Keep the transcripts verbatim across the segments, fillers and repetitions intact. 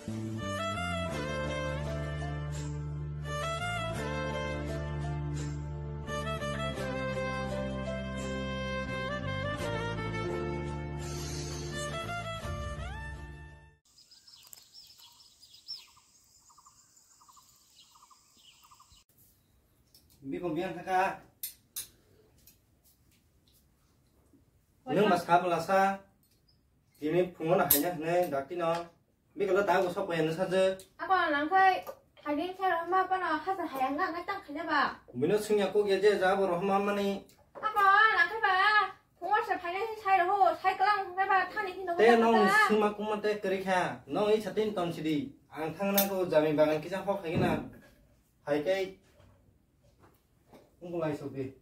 Bikung biang kha kha. Nwng ba sa bwla sa. Tini phungo no haina hwnwi dakti no. Bikalo ta go sok paya no sajwk. Ako nangkhai phaiding sai rohma pano hasa haya nga ngai tang khaina ba. Bino sungya kok ya je ja bo rohma mani. Ako nangkhai ba. Phungo se phaiding sai roho sai klang nangkhai ba thani hino. Te nong sungma kuma te kwrwi kha. Nong i satin ton sidi. Ang thangna ko jami bagan kisa hok khaina. Hai kai. Ungkulai sokdi.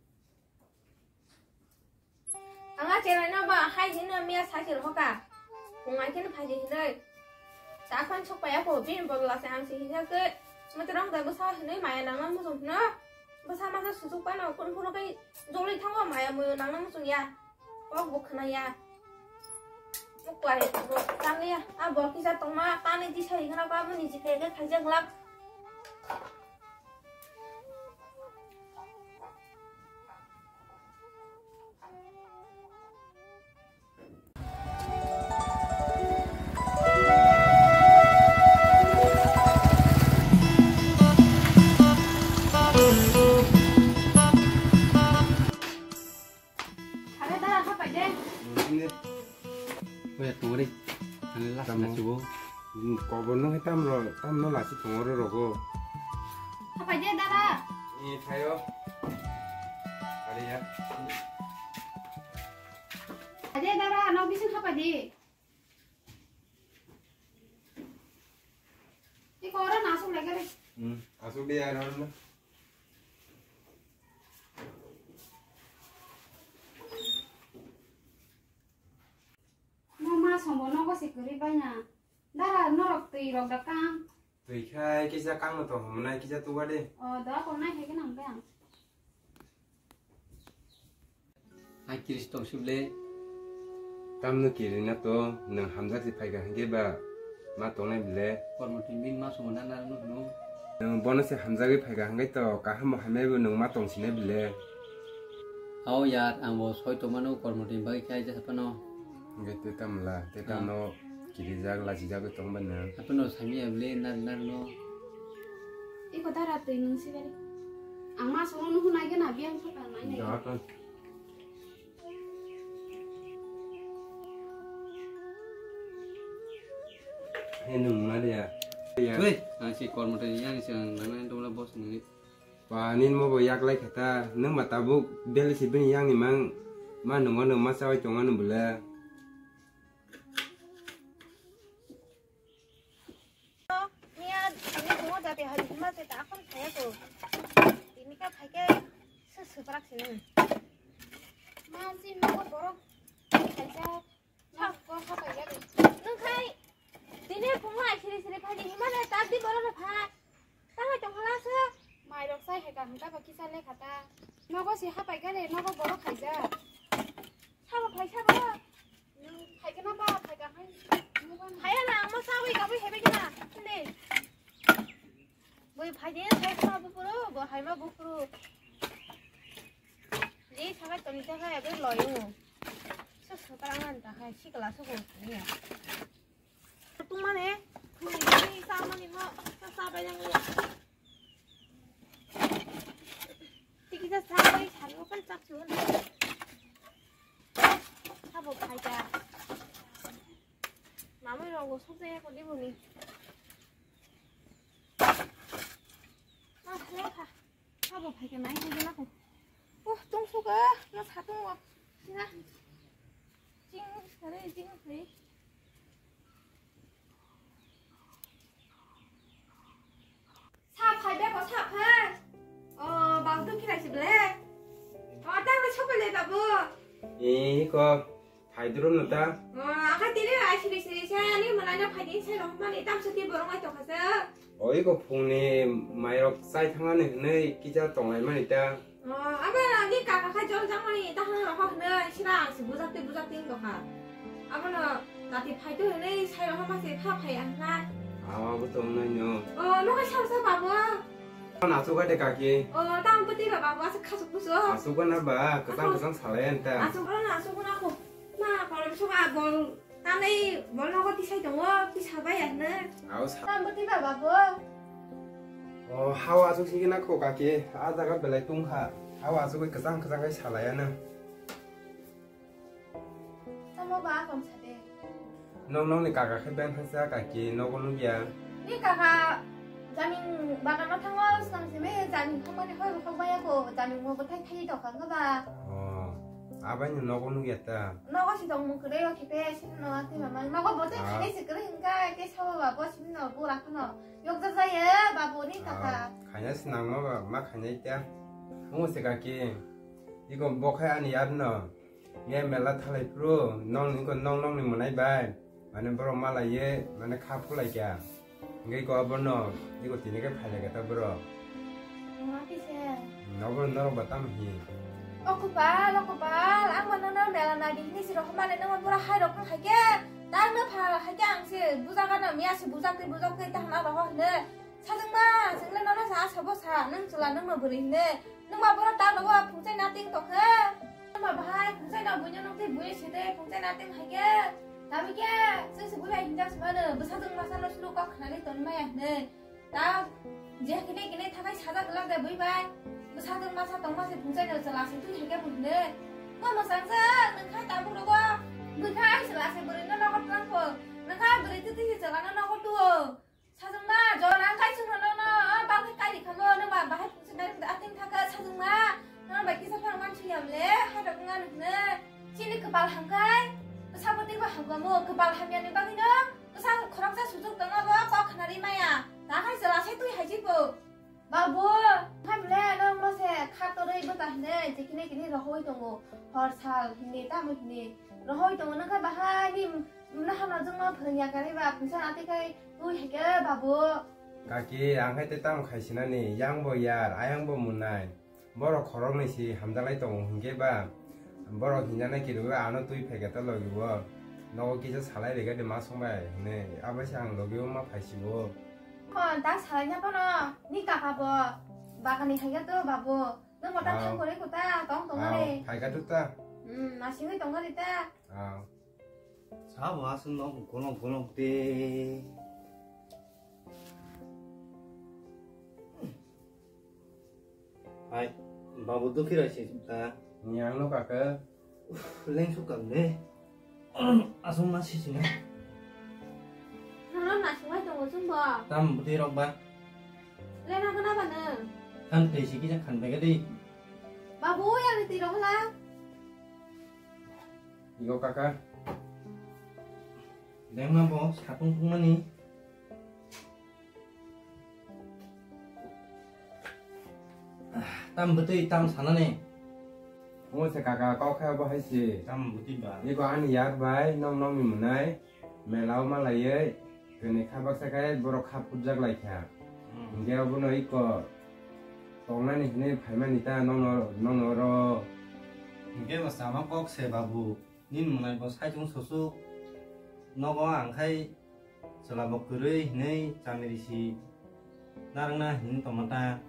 Ang a chenai no ba hai hino miya sakir hoka. Phungai khe no phaidi hinoi. Ta khon sok paya ko bin bodol ase ang si hinja ke. Mate rong da bwsa hinoi maya nang nang muchung hino. Bwsa masa susuk pa no kun kun kai joli thango maya muyo nang nang muchung ya. Kok bo khna ya. Mukwai bo tang ya. A bo kisa tongma pani di sai khna ba muni ji khe khaijak lak. Are dara kha pai de. Oya tongori. Ang last Tamo. Na chubo. Hmm, kobor no tam ro, tam no lasi tongoro rogo. Kha pai de dara. Ni thayo. Are ya. Ade dara no bisu kha pai de. Iko oro no aswk lai khe. Hmm, aswk de aro no. Mo ma sombo nogo se kwrwi baina. Dara norok twi rok da kang. Twi khai kisa kang no tong hwnmwnai kisa tuga de. O da ko nai khai khe nang khe ang. Ai kiri si tong si ble. Tamno kiri na to, nwng hamjak si phaikha hwnkhe ba ma tongnai ble. Kormo twi bini ma sumo na na no hwno. Nwng bono se hamjagwi phaikha hwnkhe to, kaham bo hamya bo nwng ma tong sinai ble. Ao yar, ang bo soi tongmano kormo twi bagwi khe aija phano. Hwnkhe tei tamo la, tei Ah. Tamo kirijak, lachijagwi tong ba nwng. Haphano sami ya ble nar nar no. Iko dara twi nwng si bari. Ang ma sumo nuhu nai gana biyang thaka nai nai. Dot. He nwng ma de ya. Ya. Oi, ang si kormo twi yang si ang nang nang tong la boss nang. Ba, nini mo bo yak lai khe ta, nwng ba tabuk beli si bini yang ni mang, ma nungo nwng ma chawi tongo nwng bwle. Miya, tini bungo jati hari hima se ta akhon khaya ko. Tini ka phai ke se suprak sini. Ma si mo borok khaisa. Nwng khai tini phungo ai siri siri phai di himane tak di borok rok pha. Tamo tong hala se. Mai rok sai heka hingka ba kisa le khata. Nogo si hapai gale nogo borok khaija. Sabo khai sabo. Nwng khai gana ba khai ga hai. Khai ala amo sawi gawi hebe gana. Sinde. Bui phai di sai ma bupuru bo hai ma bupuru. Li sabai toni ta khai abe loyo. Su su parang an ta khai sikla su ko ni ya. Tung mane ni sa mani mo sa sa bai yang ya. Tiki sa sa bai sa mo kan sak su. Sabo khai ta. Mamai rogo sok jaya ko di buni. Ah, ya kha. Sabo phai khe nai khe gana kho. Oh, tong suka, na satung wa. Sina. Jing, sare, jing, sare. Sa phai be ko sa phai. Oh, bang tu kira si ble. Oh, ta ble sokol le babu. Eh, ko. Phaidoro no ta? O, akha tini ai siri siri se ani malai na phaidi se rok mani tam suti borong ai tokha se. O iko phungni mairok chai thangani hwnwi kisa tonglai mani ta? O, abo ni kaka kha jol jangmani ta hwnwi rokha hwnwi sira ang se bujak twi bujak twi wng tokha. Abono nati phaitu hwnwi sai rokha ma se pha phai ang kha. Awa bo tong nai no. O, no kai sa sa babo. Ano asuk de kaki. O, tang pati ba babo, asuk khasuk buso. Asuk na ba, kesang kesang salai anta. Asuk na, asuk na ko. Ma, kalau suka bol, tanai bol no ko tisai tongo, tisa ba ya na. Aw sa. Tang pati ba babo. O, hawa asuk sigi na ko kaki. A jaga belai tungkha. Hawa asuk kesang kesang kai salai na. Tamo ba kom sade. Nong nong ni kaka khe ben thangsa kaki nogo nugya. Ni kaka jaming bagan no thango, snam simi jaming thangmani hoi bukhok baya ko, jaming mo bwthai thai tokha wngkha ba. Oh, abai ni nogo nugya ta. Nogo si tong mung kwrwi o khipe sini no ati mama. Nogo bwthai Ah. Khainai si kwrwi hwnkha, ke sabo ba bo sini no bura khano. Yokjak jaya babu ni kaka. Ah, khainai si nang nogo ma khainai ta. Mo se kaki. Iko bokhai ani yar no. Ye mela thalai phuru nong ni ko nong nong ni mwnai bai. Mane borok malai ye, mane kha phulai kya. Ngai ko abono, iko tini ke phailai kata borok. Wngma kisa. Nobo norok ba tam hi. O kopal, o kopal, ang mano no mela nadi hini si rok male no bora hai rok khai kya. Tang no pha khai kya ang se buja gana miya se bujak te bujak te ta hama ba ho hne. Sajwkma, chwngno nono sa, asa bo sa, nwng chwla nwngno bwrwi hwnwi. Nwngma borok ta logo phungchai nating tongkha. Nwngma bahai phungchai no buino nwngtwi bui side phungchai nating haikhe. Tabikhe, chwng se bui bai hinjak se mano, bwsajwk masa no sulu kok khnani tongmaya hwnwi. Ta je kine kine thakai sajak glak de bui bai. Bwsajwk masa tongma se phungchai no chwla se twi haikhe bui hwnwi. Bo mwchang jak, nwng khai tabuk rogo. Bui khai chwla se bwrwi no nogo twlang kho. Nwng khai bwrwi twi twi se chwla no nogo tuo. Sajwkma, jora ang kai chwngno nono, ah, bagwi kari kha mo, nang ba bahai phungsi nai ating thaka sajwkma, nang bai kisa phang man chiyam le, hai rok ngan hne, chini kwpal hamkai, bwsa bo tei bo hamkamo, kwpal hamya ni bagwi no, bwsa khoroksa sujuk tongo bo, kok khnari maya, ta hai jora se twi hai jibo. Babu, hamle nang mo se kha torwi bwta hne, je kini kini rohoi tongo, hor sal hini, tamo hini, rohoi tongo, nang kha bahai ni, Mna hamna jwngno phwrwngya kari ba, phungsa nati khai twi hai khe babu. Kaki, ang hai tei tamo khai sinani, yang bo yar, ayang bo mwnai. Borok khoroknwi si hamjaklai tongo hinkhe ba, borok hinjanai kirwi ano twi phai khe ta logi o. Nogo kisa salai rega de ma song bai hwnwi, abo se ang logi o ma phai si o. Hon, ta salai nya phano, ni kaka bo, bagani hai khe to babu. Nwng bo ta Ah. Thang kore ko ta, tong tong Ah, ari. Hai kha to ta. Hmm, nasingwi tong ari ta. Ah. Sabo aswk no golok golok de. Hai, babu dukhi rai se ta. Ni ang no kaka. Uff, leng suk kam de. Aswk ma si singa. Nono nasingwai tongo chwng bo. Tam bwtwi rok ba. Lena gana ba nwng. Khan tei si kisa khan bai ga de. Babu, yang ni twi rok la. Igo kaka. Lengma bo satung tungmani. Tam bwtwi tam sanani. Omo se kaka kok khe obo hai se. Tam bwtwi ba. Igo ani yar bai nong nong ni mwnai. Mela o malaiwi tini kha baksa khe borok kha putjak lai kha. Hmm. Hinkhe obono iko tongnani hinwi phaimani ta nono, nono oro. Hinkhe bo sama kok se babu, nini mwnai bo saichung susuk nogo ang khai chwla bo kwrwi hinwi chamiri si. Narwkna hinwi tongma ta.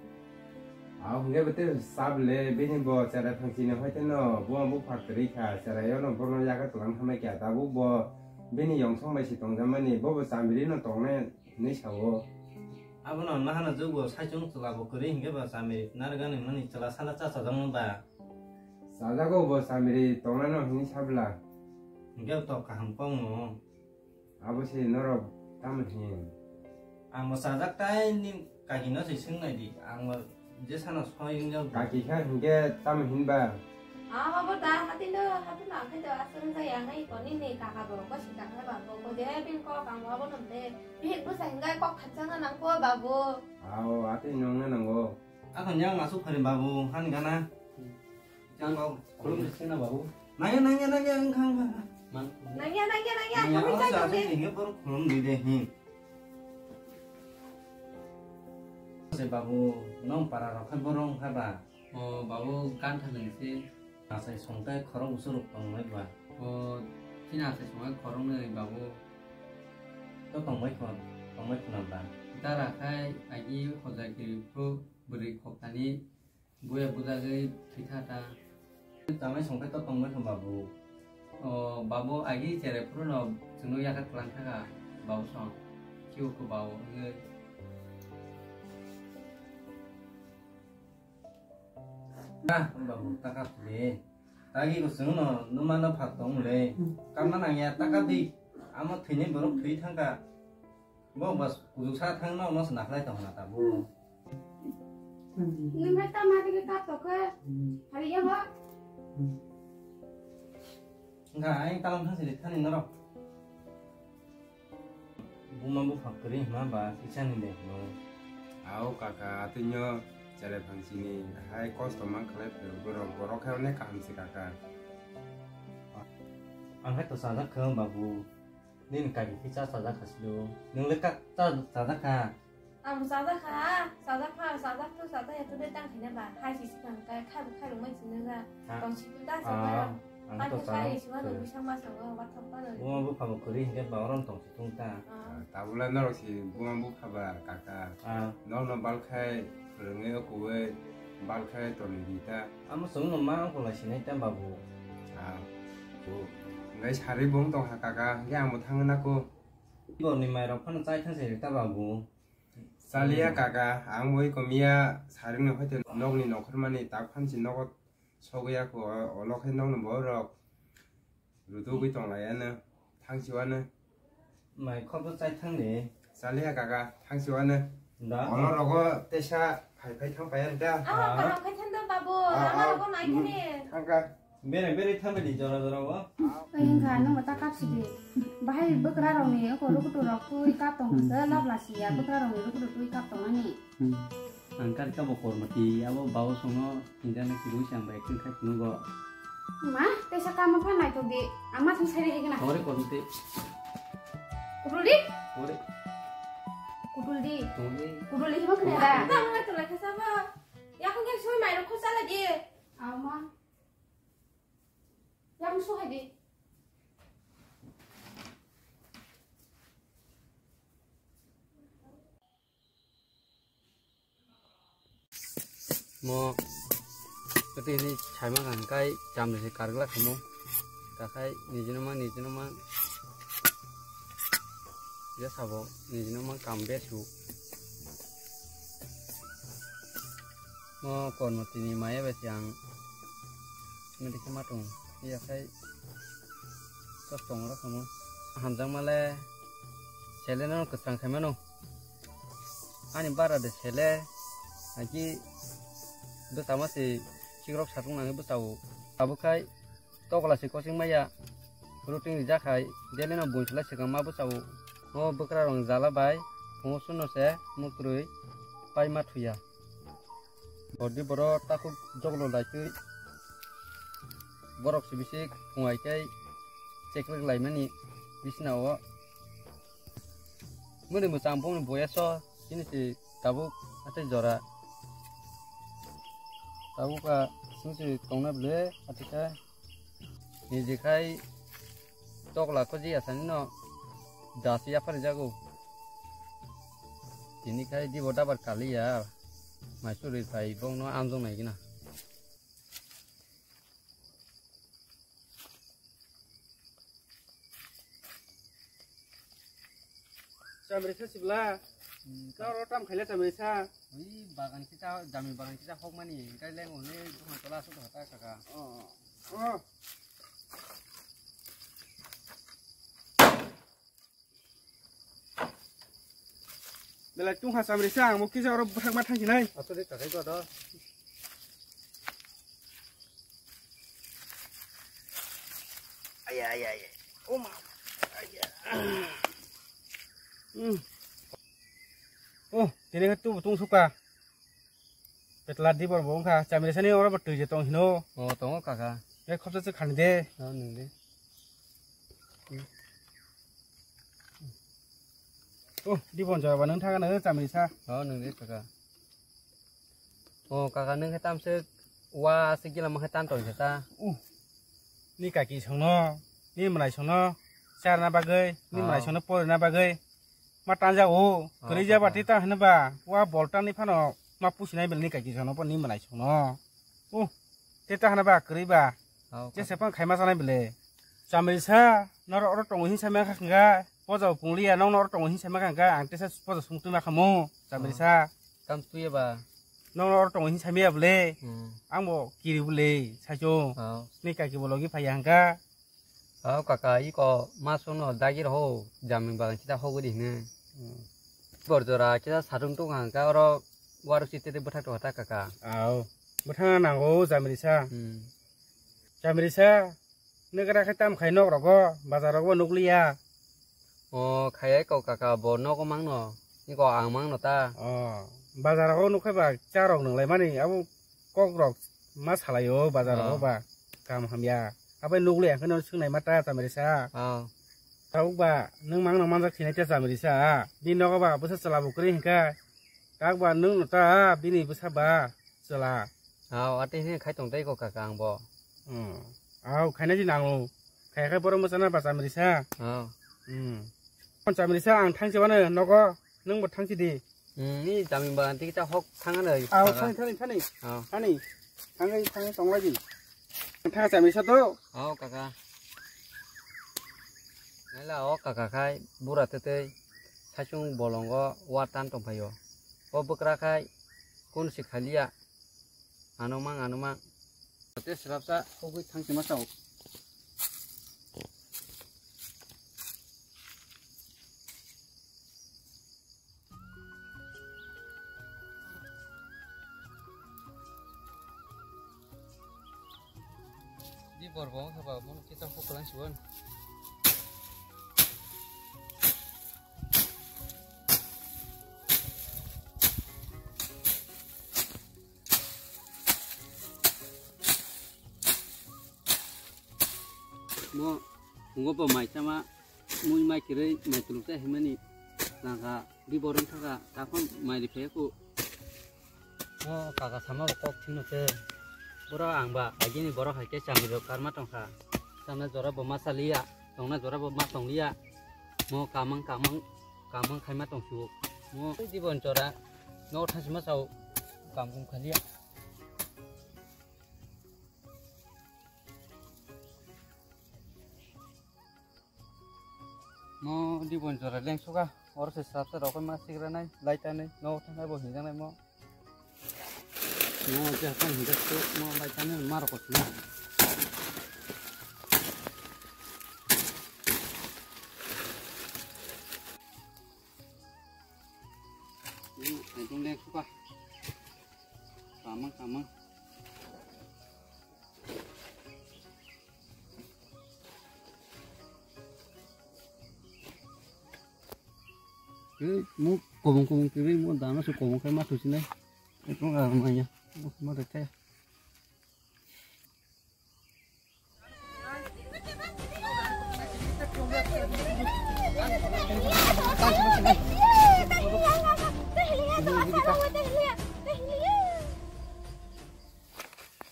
Aw hwnkhe bo tei sable bini bo cherai phangsini hoi teno bo bupha kwrwi kha, cherai ono bono yago twlang thamai kha, tabuk bo bini yongsong bai se tongjakmani, bo bo chamiri no tongnai hinwi sao. Abono nahana jukbo saichung chwla bo kwrwi hinkhe bo chamiri narwkna nangmani chwla sala cha chajakma ba. Chajago bo chamiri tongnano hinwi sabla. Hinkhe to kaham kok no. Abo se norok tamo hin? Ang bo chajak tai ni kaki no se swng nai di. Ang bo je sano soi wng jak. Kaki kha hinkhe tamo hin ba? Ang abo da hati no hati no ang khe do aswk wng jaya ngai ko nini kaka borok bo si kaka ba ko ko je bin ko kang bo abo no de. Bihik bwsa hingai kok khatsa na nang ko babu. Ao, ati nong na nango. Ako nyang asuk phari babu han gana. Jang kok khulum sing na babu. Nangya, nangya, nangya, wngkha, wngkha, wngkha. Man. Nangya, nangya, nangya, nangya, kami oh, chai sa, tong sa, de. Tingya borok khulum di de, hin. Se babu, nong para rok khe borok wngkha ba? O babu, gantha nang se. Asai songtai khorok usuruk tong nai ba? O, chini asai songtai khorok nai babu. To tong bai khon. Tongmai khuna ba. Dara khai agi hojagiri bwrwi khoktani buya bujagwi thwitha ta. Chamai songkhai to tongmai khun babu. O babu agi chere phuru no chwngno yakat kwlang thaka babu song. Kiu kho babu wngwi. Ah, babu, taka phle. Tagi ko sung no, numa no phat tong le. Kamma nang ya, taka di. Amo thwini borok thwi thangka. Bo bas kujuk sa thang no, no sna khlai tong na ta bo. Nung hai tama digi kap to khe. Hari ya ba. Nga ai talam thang sili thani norok. Buma bupha kwrwi hwnba ba kisa ni de hwno. Ao kaka, atwino chwrai phangsini hai kosto man khlai phuru borok, borok khe onek kaham se kaka. Ang hai to chajak kha babu. Nini kaki kisa chajak kha silo. Nwng le ka cha chajak kha. Ang chajak kha, chajak kha, chajak to chajak ya to de tang khina ba. Hai si sikang kai khai khai rung mai singa. Ha. Tong si ta sa. Ang to chajak. Buma bupha bo kwrwi hinkhe ba orom tong si thung ta. Tabula norok si buma bupha ba kaka. Norok no bal khai phwrwngwi o kuwi bal khai toni di ta. Amo chwng no ma wng lai sinai ta babu. Ngai sari bong tong ha kaka, hinkhe ang bo thangwi nako. Borni mai rok phano chai thang se ta babu. Chaliya kaka, ang bo iko miya saring no hoite nokni nokhormani tak phansi nogo sogwi ya kho, olo khe nokni borok rutugwi tong lai ano, thangsi wano. Mai khobor chai thang de. Chaliya kaka, thangsi wano. Da? Olo rogo tesa phai phai thang paya da. Ah, kaham khai thang da babu, ah, ama rogo nai khani. Thangka. Bere bere thang di jora jora o. Oi hingkha nung ta kap sidi. Bahai bwkra rok ni ko rukutu rok tui kap tong kha lab lasi ya bwkra rok ni rukutu tui kap tong ani. Ang kar ka bo kormoti abo bawo songno hingkha na kirui sang bai kring khai phunuk go. Ma, tesa kamo pha nai to di. Ama sing sari hegna. Ore kormoti. Kudul di? Ore. Kudul di. Tong di. Kudul di himo kena da. Tong na to lai kasa ba. Ya ko ke soi mai ro ko sala di. Ama. Yang suhai di. Mo kati ni chaima kan kai cham ni kargla khamo. Takai nijino ma nijino ma. Ya sabo nijino ma kam besu. Mo kormo tini maya besi ang. Medi khe matung iya khai sos tong ro kamo. Hamjak male sele no kwchang khai mano. Ani bara de sele aki bwsa ma se sikrok satung nang bwsa o. Abo khai tokla se kosing maya. Routing rijak hai dele no bun sela swkang ma bwsa o. O bwkra rong jala bai phungo suno se mutrui pai ma thuya. Hor di boro takhuk joglo laitwi borok si bisik phungai khe chekrek laimani bisina o. Muni mwchang bongni boyaso chini si tabuk atwi jora. Tabuk a chini si tongna bwle atwi khe. Niji khai tokla khoji asani no das yaphar jago. Tini khai dibo dabar kaliya. Maisu rwi phai bongno amjong nai gina. Chamrisa sibla. Hmm, ta ro tam khaila chamrisa. Ui bagan kita jami bagan kita hok mani kai leng hone dukan tola asuk hota kaka. Oh. Oh. Belai tungkha chamrisa ang mo kisa oro bwthak ma thangsinai. Ato de kakai ko do. Aya, aya, aya. Oh, ma. Aya. Hmm. Oh, tini khe tu tung suka. Petla di bor bo wngkha. Chamrisa ni oro bo twi je tong hino. Oh, tongo kaka. Be khopsa se khani de. Oh, nung de. Oh, di bon jaba nung thaga nung chamrisa. Oh, nung de kaka. Oh, kaka, nung khe tamse wa se gila ma khe tan tong khe ta. Uh. Ni kaki songno, ni mwnai songno charna bagwi, ni mwnai songno porina bagwi. ma tanjago. Oh, kwrwi jaba kaka. Tei ta hwnba wa boltani phano ma pusinai belni kaiki jono pon ni malai songno. Oh, tei ta hwnba kwrwi ba. Oh, kaka. Jese pang khaima sanai bele. Chamrisa, noro oro tongo hin sama kha khnga. Poja pungliya, nong noro tongo hin sama kha khnga. Ang tesa poja sungtwi ma khamo. Chamrisa. Kam tuye ba. Nong noro tongo hin sama bele. Hmm. Ang bo kiri bele, sacho. Oh. Ni kaiki bo logi phaya hangka. Oh, kaka, iko masono dagir ho, jamin bagan kita ho gudi hne. Hmm. Bor jora kita satung tung hangka oro waru sitete bwthak to hata kaka. Au. Bwthang nango Chamrisa. Hmm. Chamrisa, nokra khe tam khai nok rogo, bazar rogo nukliya. O, khayai kok kaka bo nogo mangno. Niko ang mangno ta. O, bazar rogo nukhe ba cha rok nunglai mani abo kok rok ma salai o bazar rogo ba. Kam hamya. Abai nukliya khe no swngnai ma ta Chamrisa. O. Tabuk ba nwng mangno manjak sinai ta Chamrisa. Bini nogo ba bwsa chwla bo kwrwi hwnkha. Tak ba nwng no ta bini bwsa ba chwla. Aw, ate hini khai tong tei ko kaka ang bo. Hmm. Aw, khaina di nango. Khai khai borok mwchana ba Chamrisa. Aw. Hmm. Kon Chamrisa ang thangsi bano nogo nwng bo thangsi di. Hmm, ni jamin ba tiki ta hok thang ano. Aw, thani, thani, thani. Aw. Thani. Thangai, thangai tonglai di. Thang Chamrisa to. Aw, kaka. Naila o kaka khai bura tetei saichung bolongo wa tan tongphaio. O bwkra khai kun si khaliya. Ano mang, ano mang. Te srapsa hogwi thang sima sao. Di bor bo wngkha ba, bono kisa huk kwlwng si bo. Mo, phungo bo mai chama, mui mai kwrwi, mai tuluk ta himani, nangkha, di bor wngkha ka, takhon mai riphaikhu. O kaka sama rok kok thwngno khe. Borok ang ba agini borok hai khe chamwi rok karma tongkha. Chamna jora bo ma chaliya, tongna jora bo ma tongliya. Mo kamang kamang kamang khaima tongsiwo. Mo dibon jora no thasima sao kam kum khaliya. Mo dibon jora lengsuka, oro se srapsa rokoi ma sigra nai, lai tanai, nogo thangnai bo hinjak nai mo. Mo je hakang hinjak tu, mo lai tanai ma rokoi sina. Mo ekdom lengsuka. Kamang, kamang. Hei, mo kobong kobong kwrwi, mo dana se kobong khai ma thusinai. Ekdom ramaya. Mo, mo rekha.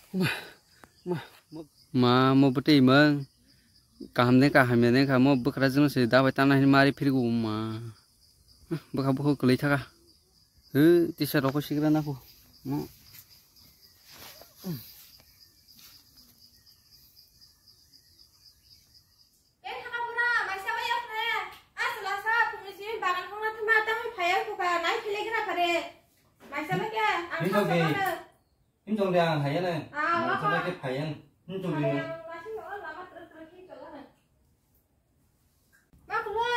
Ma, ma, ma, ma bwtwi mang. Kaham de kaham ya de kha, mo bwkra jwng se dabai tana hin mari phirgu ma. Bwkha bwkha kwlwi thaka. He, tisa rokoi sigra nako. Mo. Tei thaka phano maisa bai yok ne. A chwla sa phungni simi bagan khongna thuma tamo phaiya khuka nai phile gra phare. Maisa bai kya ang Hinjok thang de. Thangmano. Hinjok de ang haiya ne. Ah, maisa bai khe phaiya. Hinjok de. Phaiya, maisa bai lama truk truk khe chola ne. Ma kulo,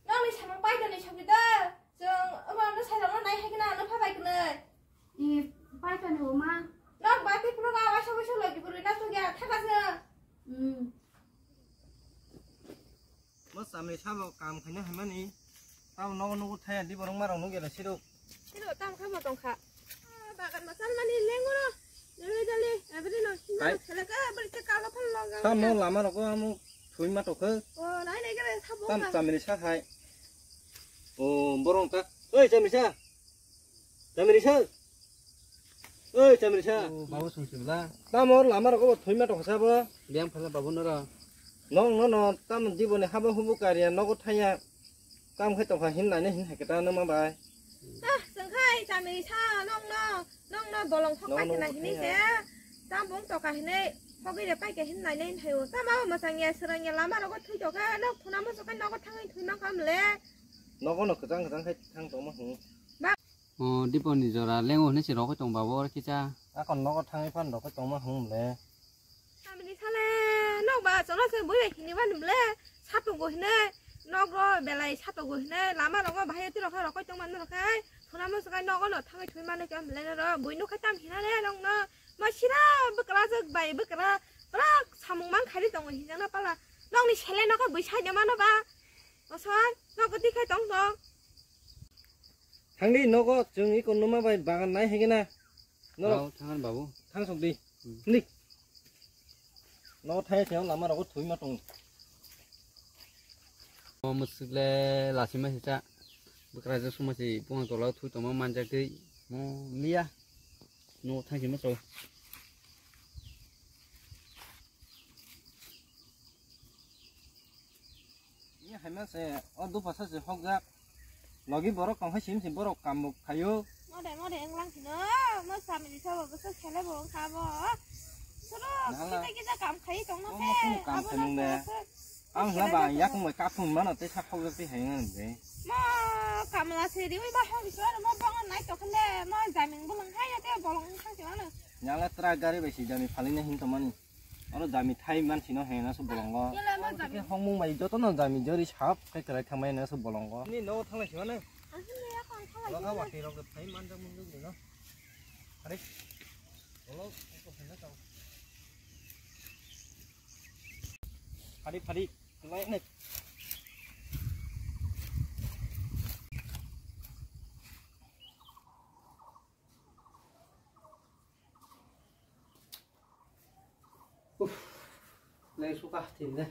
nokni samung paitani sokida. Chwng omo no sajak no nai hai khe na ano pha bai kwnwi. I paitani bo ma. Nok ba tei phuru ga waisa waisa logi bwrwi na tugya thaka chwng. Hmm. Mo samri sabo kam khaina haimani. Tamo nogo nugo thaya di borok marok nugya siro. Siro tam kha bo tongkha. Ah, bagan masal mani lengoro. Jali jali, abri no. Hai. Sala ka bari ka kalo phal lo ga. Tamo lama rok amo thwi ma tokho. O, nai nai gare sabo. Tam ka. Samri sa hai. O, borok ta. Oi, samri sa. Chamrisa. Oi, Chamrisa. O, babu sung sibla. Tamo lama rok bo thwima tong sa bo. Biyang phala babu noro. Nong no no, tamo diboni habo hubu kariya nogo thaya. Tam khai tongkha hin nainai hin hai khe ta numa bai. Ah, chwng khai chami sa nongno, nongno bolong thok Nongno paikhe na hinwi thaya. Se. Tam bung toka hinwi thogwi re paikhe hin nainai hin hayo. Tamo mwchang ya, swrang ya, lama rogo thwi toka, nok thuna muchung khai nogo thangwi thwi mankha mle. Nogo no kwchang kwchang khai thang tongma hwn. Ba- O, Diponi jora lengo hinwi se rokoi tong babo oro kisa. Akon nogo thangwi phan rokoi tongma hwn mle. Tamni sale, nok ba, chwngno se bui bai hini mani mle, satogo hine, nokro belai satogo hine, lama rogo bahai twi rokha rokoi tong mani rokha, thuna muchung khai nogo no thangwi thwi mani khe mle noro, bui nukha tam hina le nokno, ma sira bwkra jwk bai bwkra, pura samung mang khai tongo hinjana pala, nokni sele nokha bui sai mano ba, osoi, nok twi khai tong tong. Thangdi nogo chwng iko numa bai bagan nai hegena. Norok Babu, thangan babu. Thangsok di. Hmm. Nik. Nogo thai thai lama rogo thwi ma tong. O mwswk le lachima sisa. Bwkra je suma si buang tola thwi tongma manjak twi. Mo liya. Nogo thai thai ma tong. Ni haima se o dopha sa se hokjak. Logi borok tong hai sim sim borok kam bo khayo. Mode mode wnglang sino, mo samini sabo bwswk sele bo wngkha bo. Soro Nahala. Kita kita kam khai tong no Omo khe, kunu kam abo khaimung no de. Soro Ang hla ba yakung bai kaphung mano tei sak hokjak tei hai ngan de. Mo kamla se riwi ba hok iso mo bongo nai to khande mo jaming bulung hai ya te bolong wngkha sino. Nyala tra gari bai si jami phalina hin to mani. Oro jami thai man sino he na so bolongo. Yala ma jami. Hongmung bai joto no jami jori sap khai krai thangmai na so bolongo. Ni no thanglai sima na. Asli ya kon thanglai. Loga wati rok thai man jang mung jang no. Hari. Olo ko phena tau. Hari hari. Lai ne. Uff, lai suka tin de.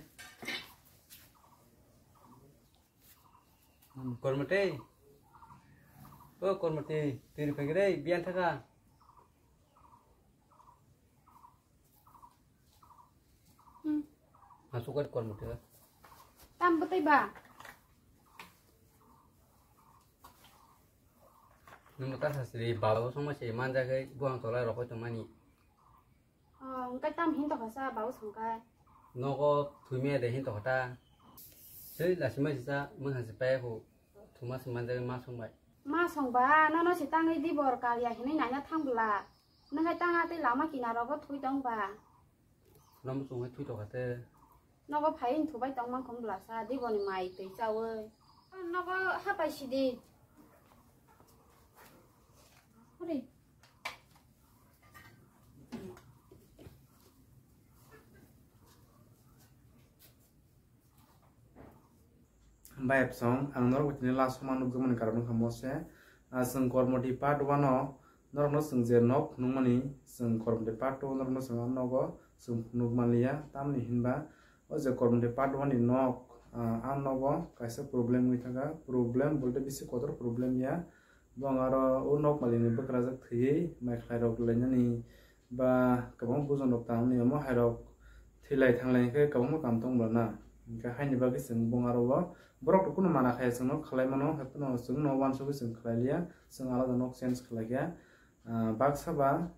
Kormate. O kormate, tiri pagire, bian thaka. Hmm. Masuk kan kormate. Tam betai ba. Nung ta sasri baba song ma se manja kai buang tola rokoi tong mani. Oh, engkai tam hin tokha sa bau songkai. Nogo thumia de hin tokha ta. Sei lasi ma sisa mung hasi pai hu. Thuma se manja kai ma song bai. Ma song ba, nono se tangwi di bor kaliya hinwi naina thang bla. Nung kai tanga tei lama kinaro bo thui tong ba. Nomo chungwi thwi tokha te. Nogo phai wng thubai tong mankha bwlasa, diboni mai twi chawi. Nogo hapai sidi. Hore. Bayapsong, ang norok tini last soma nukjakmani karon wngkha mose. Ah, chwng Kormoti part one o norokno chwng je nok nukmani, chwng Kormoti part two o norokno chwng a nogo chwng nukmanliya. Tamni hinba o je Kormoti part one ni nok, ah, a nogo kaisa problem wngwi thangkha. Problem bolte bisi kotor problem ya. Bong aro o nok malini bwkrajak thwiwi mai khlairok lainani ba kwbang bujongrok tangmani omo hairok thwilai thanglai hwnkhe kwbangma kam tong bwlana. Hwnkhe haini bagwi chwng bong aro o borok rok kunu mana khaya chwngno khlai mano, hai phano chwngno uansugwi chwng khlai liya, chwng alada nok change khlai kha. Ah, baksa ba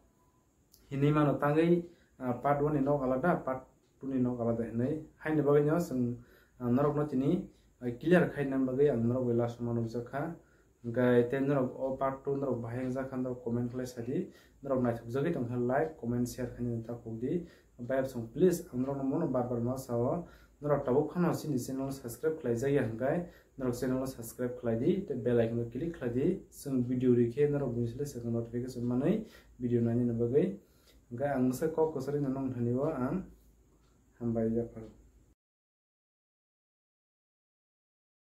hinwi mano tangwi, ah, part one ni nok alada, part two ni nok alada hinwi. Haini bagwino chwng, ah, norokno tini, ah, clear khaina bagwi ang norok bai last o ma nukjak kha. Hwnkhe tei norok o part two norok bahai wngjak kha norok comment khlai sadi. Norok naithokjagwi tongkha like, comment, share khainani ta khukdi. Bayapsong please ang norokno bono bar bar ma sao. Norok tabuk phano chini channel subscribe khlai jakya hwnkhe norok channel o subscribe khlai di tei bell icon o click khlai di. Chwng video rikhe norok bini sle second notification manwi video nainani bagwi. Hwnkhe ang mwsa kok kwcharo nong thani o ang hambai yaphar.